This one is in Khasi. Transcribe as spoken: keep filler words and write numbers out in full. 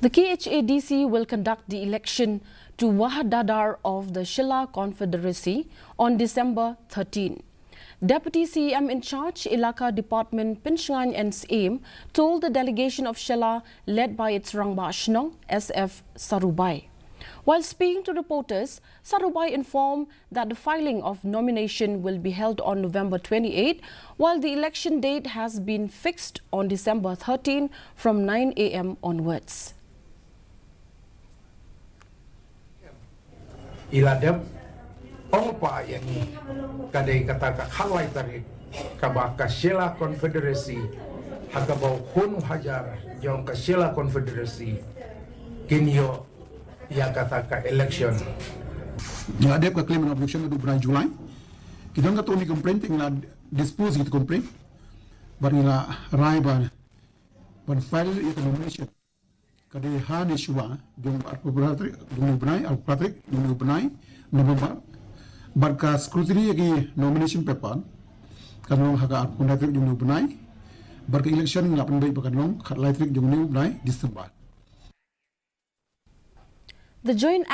The K H A D C will conduct the election to Wahadadar of the Shella Confederacy on December thirteen. Deputy C E M in charge, Elaka Department Pynshngaiñ and Syiem, told the delegation of Shella, led by its Rangbah Shnong, S F Sarubai. While speaking to reporters, Sarubai informed that the filing of nomination will be held on November twenty-eight, while the election date has been fixed on December thirteen from nine a m onwards. I la dep ong pa ïa ngi ka dei kata ka khatlai tarik kaba ka Shella Confederacy ha kaba u khun u hajar jong ka Shella Confederacy kin ïoh ïa kata ka election. Nga dep ka claim of objection naduh bnai July. Ki don katto katne complaint te ngi la dispose ïa ki complaint. Bad ngi la rai ban ban file ïa ka nomination. Ka dei ha ne shuwa jong arphew phra tarik jong u bnai, arphew phra tarik jong u bnai November. Bad ka scrutiny ïa ki nomination paper kan long ha ka arphew khyndai tarik jong u bnai. Bad ka election ngi la pynbeit ba kan long khatlai tarik jong u bnai December. The Joint